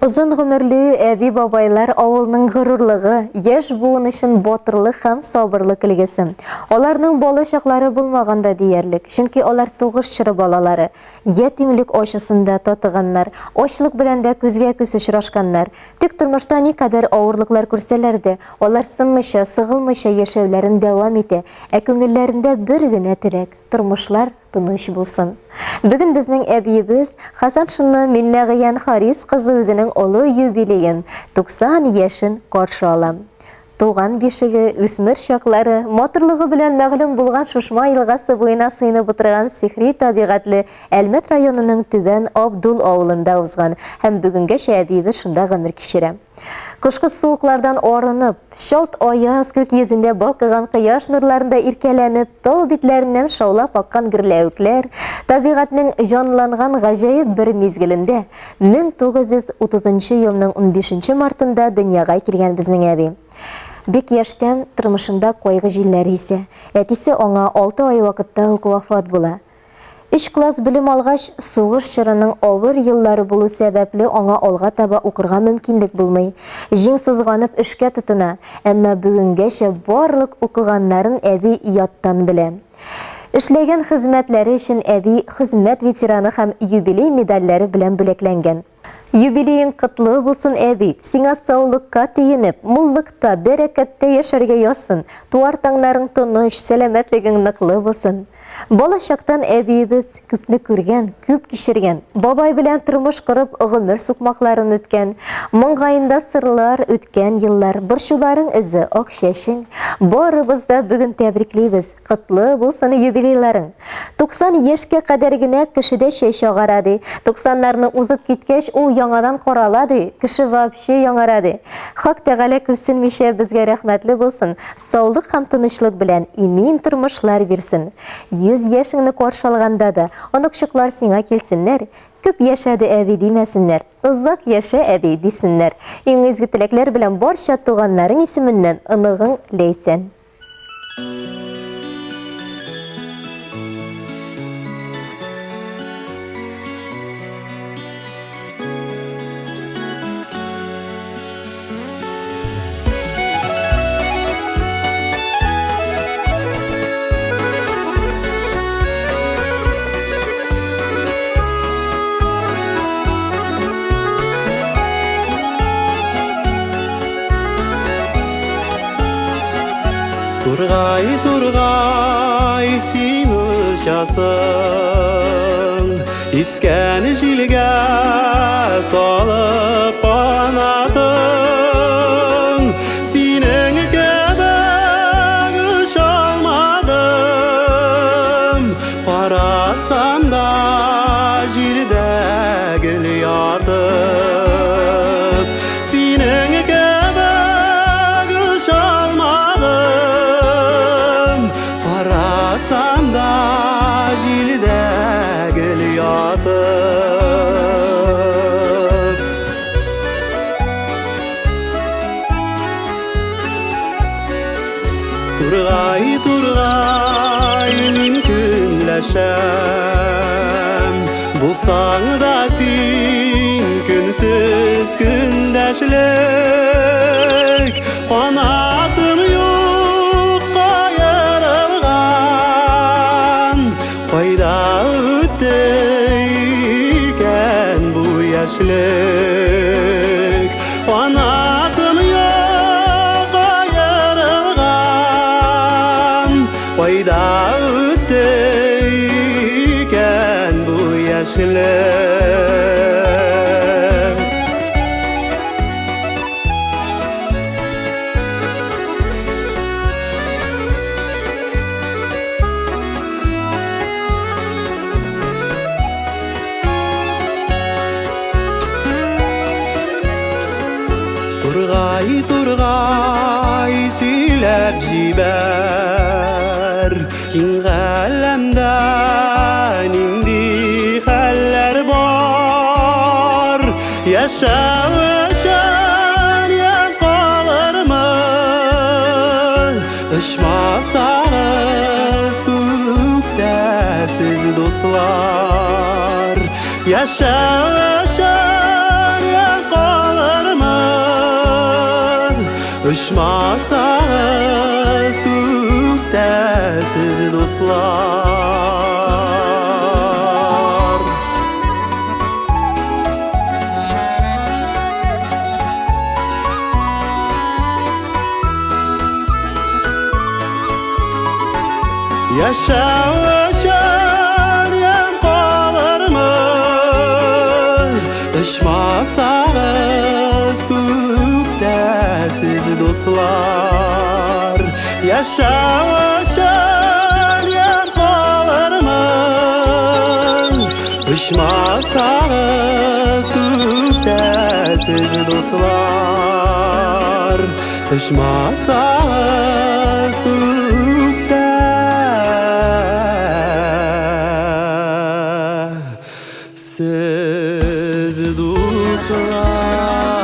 Озын гомерле әби-бабайлар авылның горурлыгы, яшь буын өчен батырлык һәм сабырлык өлгесе. Аларның бала чаклары булмаган да диярлек, чөнки алар сугыш чоры балалары, ятимлек ачысын да татыганнар, ачлык белән дә күзгә-күз очрашканнар. Тик тормышта никадәр авырлыклар күрсәләр дә, алар сынмыйча, сыгылмыйча яшәүләрен дәвам итә, ә күңелләрендә бер генә теләк, тормышлар тыныч булсын. Бүген безнең әбиебез Хасаншина Миннәгыян Харис кызы үзенең олы юбилеен, 90 яшен каршы ала. Туган бишеге, үсмер чаклары, матурлыгы белән мәгълүм булган Шушма елгасы буена сыенып утырган сихри табигатьле Әлмәт районының Түбән Абдул авылында узган һәм бүгенгәчә әбиебез шунда гомер кичерә. Кышкы суыклардан арынып, чалт аяз күк йөзендә балкыган кояш нурларында иркәләнеп, тау битләреннән шаулап аккан гөрләвекләр, табигатьнең җанланган гаҗәеп бер мизгелендә, 1930 елның унбишенче мартында дөньяга килгән безнең әби. Бик яшьтән тормышында кайгы җилләре исә. Әтисе аңа алты ай вакытта ук вафат була. Өч класс белем алгач, сугыш чорының авыр еллары булу сәбәпле аңа алга таба укырга мөмкинлек булмый. Җиң сызганып эшкә тотына, әмма бүгенгәчә барлык укыганнарын әби яттан белә. Эшләгән хезмәтләре өчен әби Хезмәт ветераны һәм юбилей медальләре белән бүләкләнгән. Юбилеең котлы булсын, әби! Сиңа саулыкка тиенеп, муллыкта, бәрәкәттә яшәргә язсын! Туар таңнарың тыныч, сәламәтлегең ныклы булсын! Бала чактан әбиебез күпне күргән, күп кичергән. Бабай белән тормыш корып, гомер сукмакларын үткән. Маңгаенда сырлар, үткән еллар, борчуларың эзе, ак чәчең. Барыбыз да бүген тәбриклибез. Котлы булсын юбилейларың. 90 яшькә кадәр генә кешедә чәч агара, ди. Туксаннарны узып киткәч, ул яңадан карала, ди. Кеше вообще яңара, ди. Хак Тәгалә күпсенмичә безгә рәхмәтле булсын, саулык һәм тынычлык белән имин тормышлар бирсен. 100 яшеңне каршы алганда да, оныкчыклар сиңа килсеннәр, күп яшәде әби димәсеннәр, озак яшә әби дисеннәр. Иң изге теләкләр белән барча туганнарың исеменнән оныгың Ләйсән. Тургай, тургай, син очасың, Искән җилгә салып канатың. Синең кебек очалмадым, Карасам да җирдә гел ятып. Синең кебек очалмадым, Карасам да җилдә гел ятып. Тургай, тургай, мин көнләшәм, Булсаң да син көнсез көндәшлек, Канатым юк каерылган, Кайда үтте икән бу яшьлек? Канатым юк аерылган, Кайда үтте икән бу яшьлек? Тургай, тургай, сөйләп җибәр, Киң галәмдә нинди хәлләр бар? Яшәү өчен я калырмын, Очмасагыз күктә сез, дуслар. Яшәү өчен я калырмын. Очмасагыз күктә сез, дуслар. Яшәү өчен ямь калырмы? Очмасагыз күктә сез, дуслар. Яшәү өчен ямь калырмы? Очмасагыз күктә сез, дуслар. Очмасагыз күктә сез, дуслар.